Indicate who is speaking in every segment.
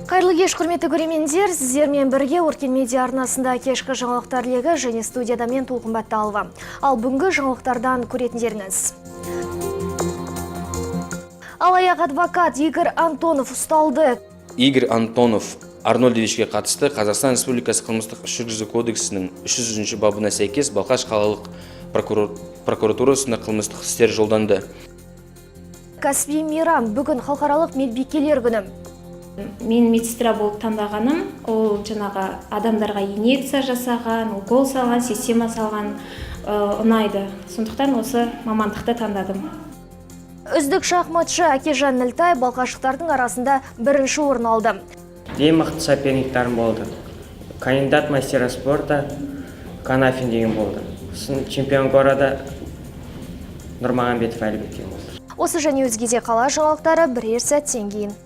Speaker 1: Қайырлы кеш, құрметті көрермендер, сіздермен бірге Өркен медиа арнасында кешкі жаңалықтар легі және студияда мен Толқын Батталова. Ал бүгінгі жаңалықтардан көретіндеріңіз. Алаяқ адвокат Игорь Антонов ұсталды.
Speaker 2: Игорь Антонов Арнольдовичке қатысты Қазақстан Республикасы қылмыстық іс жүргізу кодексінің 300 бабына сәйкес Балқаш қалалық прокуратурасына қылмыстық істер жолданды.
Speaker 1: Кәсіби мейрам, бүгін халықаралық медбикелер күні.
Speaker 3: Мен медсестра болып таңдағаным ол жаңағы адамдарға инъекция жасаған, укол салған, система салған ұнайды. Сондықтан осы мамандықты таңдадым.
Speaker 1: Үздік шахматшы Әкежан Нілтай балқаштықтардың арасында бірінші орын алды.
Speaker 4: Ең мықты соперниктарым болды. Кандидат мастера спорта Канафин деген болды. Сосын чемпион города Нұрмағамбетов Әлібек деген болды.
Speaker 1: Осы және өзге де қала жаңалықтары бірер сәттен кейін.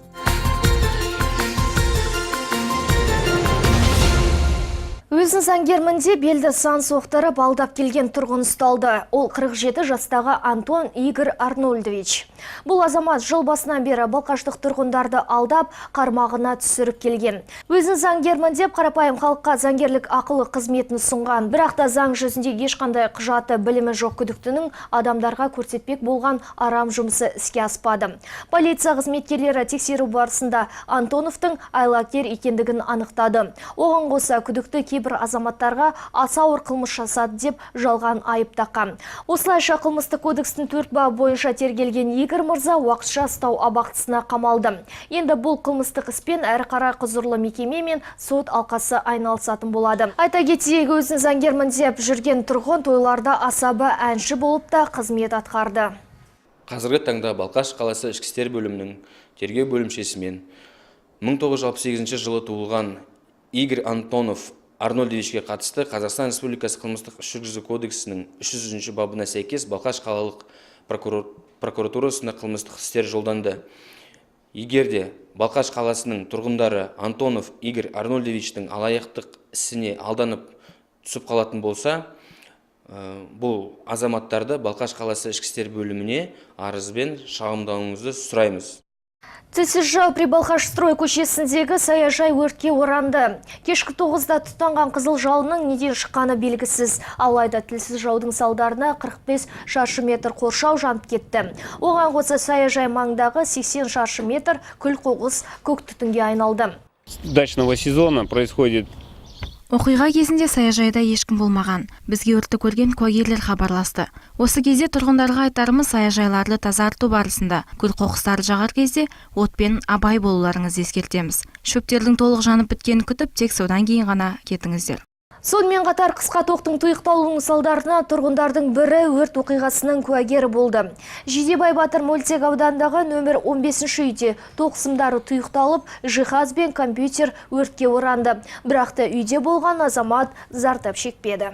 Speaker 1: Өзін заңгермін деп белді сан соқтырып алдап келген тұрғын ұсталды. Ол 47 жастағы Антон Игорь Арнольдович. Бұл азамат жыл басынан бері балқаштық тұрғындарды алдап, қармағына түсіріп келген. Өзін заңгермін деп қарапайым халыққа заңгерлік ақылы қызметін ұсынған. Бірақ та заң жүзінде ешқандай құжаты, білімі жоқ күдіктінің адамдарға көрсетпек болған арам жұмысы іске аспады. Полиция қызметкерлері тексеру барысында Антоновтың айлакер екендігін анықтады. Оған қоса күдікті кейбір азаматтарға аса ауыр қылмыс жасады деп жалған айып таққан. Осылайша қылмыстық кодекстің 4 бабы бойынша тергелген Игорь мырза уақытша ұстау абақтысына қамалды. Енді бұл қылмыстық іспен әрі қарай құзырлы мекеме мен сот алқасы айналысатын болады. Айта кетейік, өзін заңгермін деп жүрген тұрғын тойларда асаба әнші болып та қызмет атқарды.
Speaker 2: Қазіргі таңда Балқаш қаласы ішкі істер бөлімінің тергеу бөлімшесімен 1968 жылы туылған Игорь Антонов Арнольдовичке қатысты Қазақстан Республикасы қылмыстық іс жүргізу кодексінің 300 бабына сәйкес Балқаш қалалық прокуратурасына қылмыстық істер жолданды. Егер де Балқаш қаласының тұрғындары Антонов Игорь Арнольдовичтің алаяқтық ісіне алданып түсіп қалатын болса, бұл азаматтарды Балқаш қаласы ішкі істер бөліміне арызбен шағымдануыңызды сұраймыз.
Speaker 1: Тілсіз жау Прибалхашстрой көшесіндегі саяжай өртке оранды. Кешкі 9-да тұтанған қызыл жалынның неден шыққаны белгісіз. Алайда тілсіз жаудың салдарына 45 шаршы метр қоршау жанып кетті. Оған қоса саяжай маңындағы 80 шаршы метр күл қоқыс көк түтінге айналды.
Speaker 5: Дачного сезона происходит.
Speaker 6: Оқиға кезінде саяжайда ешкім болмаған. Бізге өртті көрген куәгерлер хабарласты. Осы кезде тұрғындарға айтарымыз: саяжайларды тазарту барысында күл қоқыстарды жағар кезде отпен абай болуларыңызды ескертеміз. Шөптердің толық жанып біткенін күтіп, тек содан кейін ғана кетіңіздер.
Speaker 1: Сонымен қатар қысқа тоқтың тұйықталуының салдарына тұрғындардың бірі өрт оқиғасының куәгері болды. Жидебай батыр мөлтек ауданындағы нөмір 15 үйде тоқ сымдары тұйықталып, жиһаз бен компьютер өртке оранды. Бірақ та үйде болған азамат зардап шекпеді.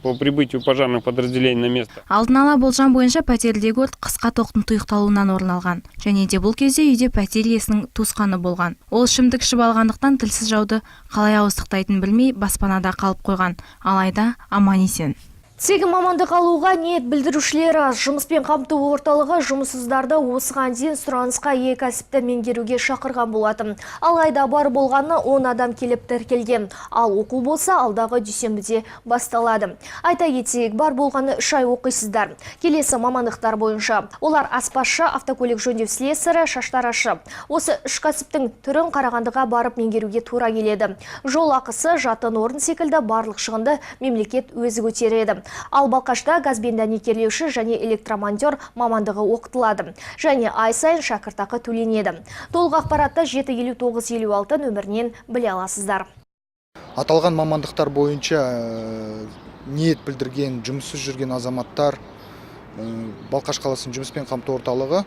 Speaker 5: По прибытию пожарных подразделений на место
Speaker 6: Алдын ала болжам бойынша, пәтердегі өрт қысқа тоқтың тұйықталуынан орын алған. Және де бұл кезде үйде пәтер иесінің туысқаны болған. Ол ішімдік ішіп алғандықтан, тілсіз жауды қалай ауыздықтайтынын білмей, баспанада қалып қойған. Алайда аман есен.
Speaker 1: Тегін мамандық алуға ниет білдірушілер аз. Жұмыспен қамту орталығы жұмыссыздарды осыған дейін сұранысқа ие кәсіпті меңгеруге шақырған болатын. Алайда бар болғаны 10 адам келіп тіркелген. Ал оқу болса, алдағы дүйсенбіде басталады. Айта кетейік, бар болғаны 3 ай оқисыздар. Келесі мамандықтар бойынша. Олар: аспазшы, автокөлік жөндеу слесарі, шаштарашы. Осы үш кәсіптің түрін Қарағандыға барып меңгеруге тура келеді. Жол ақысы, жатын орын секілді барлық шығынды мемлекет өзі көтереді. Ал Балқашта газбен дәнекерлеуші және электромонтер мамандығы оқытылады. Және ай сайын шәкіртақы төленеді. Толық ақпаратты 75956 нөмірінен біле аласыздар.
Speaker 7: Аталған мамандықтар бойынша ниет білдірген, жұмыссыз жүрген азаматтар Балқаш қаласының жұмыспен қамту орталығы,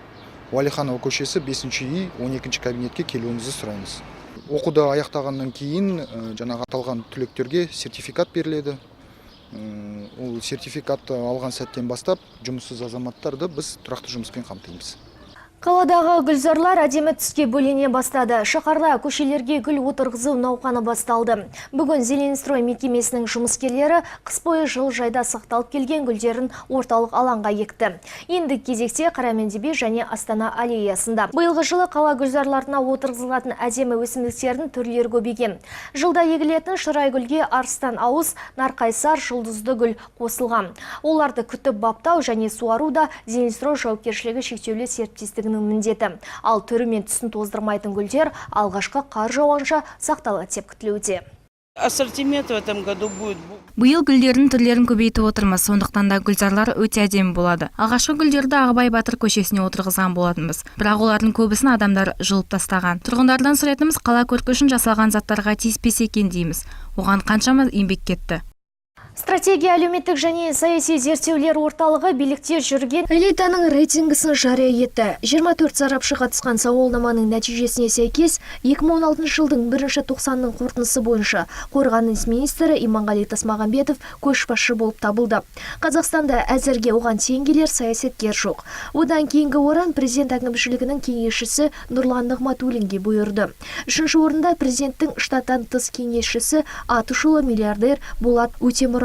Speaker 7: Уәлиханова көшесі, 5 үй, 12 кабинетке келуіңізді сұраймыз. Оқуды аяқтағаннан кейін жаңағы аталған түлектерге сертификат беріледі. Ол сертификатты алған сәттен бастап жұмыссыз азаматтарды біз тұрақты жұмыспен қамтимыз.
Speaker 1: Қаладағы гүлзарлар әдемі түске бөлене бастады. Шаһарда көшелерге гүл отырғызу науқаны басталды. Бүгін «Зеленстрой» мекемесінің жұмыскерлері қыс бойы жылыжайда сақталып келген гүлдерін орталық алаңға екті. Енді кезекте Қараменде би және Астана аллеясында. Биылғы жылы қала гүлзарларына отырғызылатын әдемі өсімдіктердің түрлері көбейген. Жылда егілетін шырай гүлге арыстан ауыз, нарқайсар, жұлдызды гүл қосылған. Оларды күтіп баптау және суару да «Зеленстрой» жауапкершілігі шектеулі серіктестігінің міндеті. Ал түрі мен түсін тоздырмайтын гүлдер алғашқы қар жауғанша сақталады деп күтілуде.
Speaker 8: Ассортимент в этом году будет.
Speaker 6: Биыл гүлдердің түрлерін көбейтіп отырмыз, сондықтан да гүлзарлар өте әдемі болады. Алғашқы гүлдерді Ағыбай батыр көшесіне отырғызған болатынбыз, бірақ олардың көбісін адамдар жұлып тастаған. Тұрғындардан сұрайтынымыз, қала көркі үшін жасалған заттарға тиіспесе екен дейміз. Оған қаншама еңбек кетті.
Speaker 1: Стратегия әлеуметтік және саяси зерттеулер орталығы билікте жүрген элитаның рейтингісін жария етті. 24 сарапшы қатысқан сауалнаманың нәтижесіне сәйкес, 2016 жылдың бірінші тоқсанның қорытындысы бойынша қорғаныс министрі Иманғали Тасмағамбетов көшбасшы болып табылды. Қазақстанда әзірге оған тең келер саясаткер жоқ. Одан кейінгі орын президент әкімшілігінің кеңесшісі Нұрлан Нығматулинге бұйырды. Үшінші орында президенттің штаттан тыс кеңесшісі, атышулы миллиардер Болат Өтемұратов.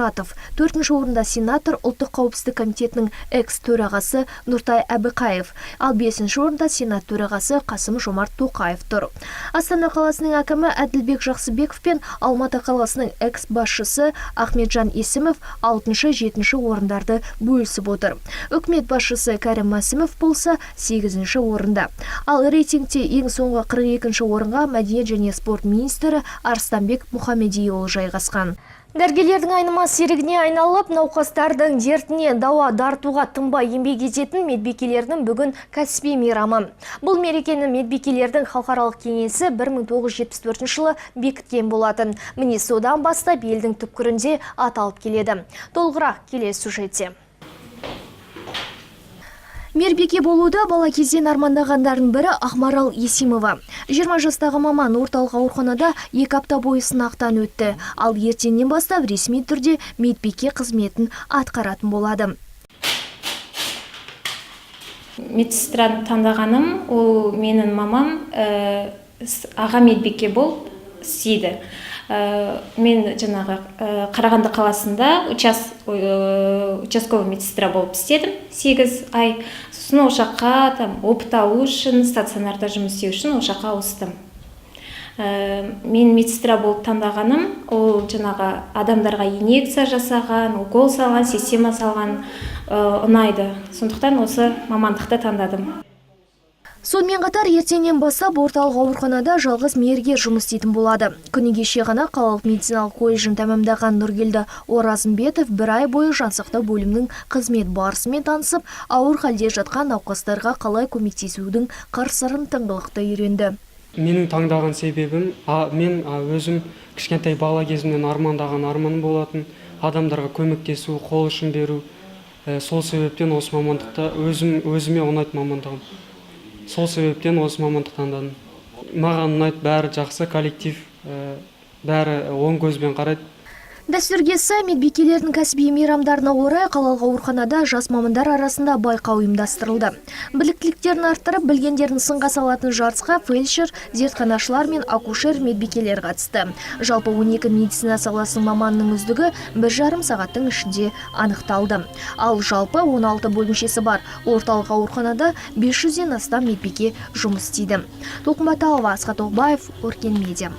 Speaker 1: Төртінші орында сенатор, ұлттық қауіпсіздік комитетінің экс төрағасы Нұртай Әбіқаев. Ал бесінші орында сенат төрағасы Қасым Жомарт Тоқаев тұр. Астана қаласының әкімі Әділбек Жақсыбеков пен Алматы қаласының экс басшысы Ахметжан Есімов алтыншы, жетінші орындарды бөлісіп отыр. Үкімет басшысы Кәрім Мәсімов болса, сегізінші орында. Ал рейтингте ең соңғы 42 орынға мәдениет және спорт министрі Арыстанбек Мұхамедиұлы жайғасқан. Дәрігерлердің айнымас серігіне айналып, науқастардың дертіне дауа дартуға тынбай еңбек ететін медбикелердің бүгін кәсіби мейрамы. Бұл мерекені медбикелердің халықаралық кеңесі 1974 жылы бекіткен болатын. Міне, содан бастап елдің түкпірінде аталып келеді. Толығырақ келесі сюжетте. Мейірбике болуды бала кезден армандағандардың бірі Ақмарал Есимова. 20 жастағы маман орталық ауруханада 2 апта бойы сынақтан өтті. Ал ертеңнен бастап ресми түрде медбике қызметін атқаратын болады.
Speaker 3: Медсестраны таңдағаным, ол менің мамам аға медбике болып істейді. Мен жаңағы Қарағанды қаласында участковый медсестра болып істедім 8 ай. Сосын ол жаққа там опыт алу үшін, стационарда жұмыс істеу үшін ол жаққа ауыстым. Мен медсестра болып таңдағаным, ол жаңағы адамдарға инъекция жасаған, укол салған, система салған ұнайды, сондықтан осы мамандықты таңдадым.
Speaker 1: Сонымен қатар ертеңнен бастап орталық ауруханада жалғыз мейіргер жұмыс істейтін болады. Күні кеше ғана қалалық медициналық колледжін тәмамдаған Нұргелді Оразымбетов бір ай бойы жансақтау бөлімінің қызмет барысымен танысып, ауыр халде жатқан науқастарға қалай көмектесудің қыр-сырын тыңғылықты үйренді.
Speaker 9: Менің таңдаған себебім, мен өзім кішкентай бала кезімнен армандаған арманым болатын адамдарға көмектесу, қол ұшын беру. Сол себептен осы мамандықта өзіме ұнайтын мамандығым, сол себептен осы мамандықты таңдадым. Маған ұнайды, бәрі жақсы, коллектив, бәрі оң көзбен қарайды.
Speaker 1: Дәстүрге сай медбикелердің кәсіби мейрамдарына орай қалалық ауруханада жас мамандар арасында байқау ұйымдастырылды. Біліктіліктерін арттырып, білгендерін сынға салатын жарысқа фельдшер, зертханашылар мен акушер медбикелер қатысты. Жалпы 12 медицина саласының маманының үздігі 1,5 сағаттың ішінде анықталды. Ал жалпы 16 бөлімшесі бар орталық ауруханада 500-ден астам медбике жұмыс істейді. Толқын Баталова, Асхат Оғбаев, Өркен Медиа.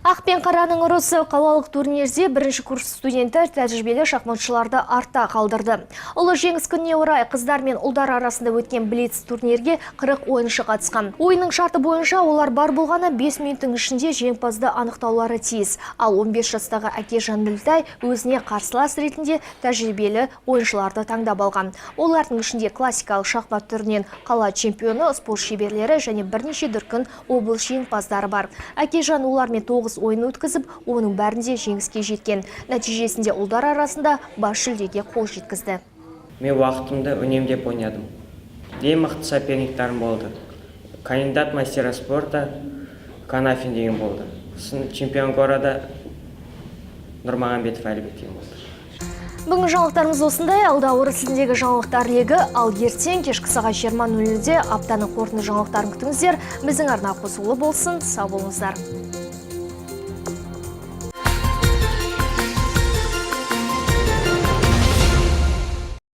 Speaker 1: Ақ пен қараның ұрысы қалалық турнирде бірінші курс студенті тәжірибелі шахматшыларды артта қалдырды. Ұлы жеңіс күніне орай қыздар мен ұлдар арасында өткен блиц турнирге 40 ойыншы қатысқан. Ойынның шарты бойынша олар бар болғаны 5 минуттың ішінде жеңімпазды анықтаулары тиіс. Ал 15 жастағы Әкежан Білтай өзіне қарсылас ретінде тәжірибелі ойыншыларды таңдап алған. Олардың ішінде классикалық шахмат түрінен қала чемпионы, спорт шеберлері және бірнеше дүркін облыс жеңімпаздары бар. Әкежан олармен 9 ойын өткізіп, оның бәрінде жеңіске жеткен. Нәтижесінде ұлдар арасында бас жүлдеге қол жеткізді.
Speaker 4: Мен уақытымды үнемдеп ойнадым. Ең мықты соперниктарым болды, кандидат мастера спорта Канафин деген болды, сосын чемпион города Нұрмағамбетов Әлібек деген болды.
Speaker 1: Бүгінгі жаңалықтарымыз осындай, алда орыс тіліндегі жаңалықтар легі, ал ертең кешкі сағат 20:00-де аптаның қорытынды жаңалықтарын күтіңіздер. Біздің арна қосулы болсын, сау болыңыздар.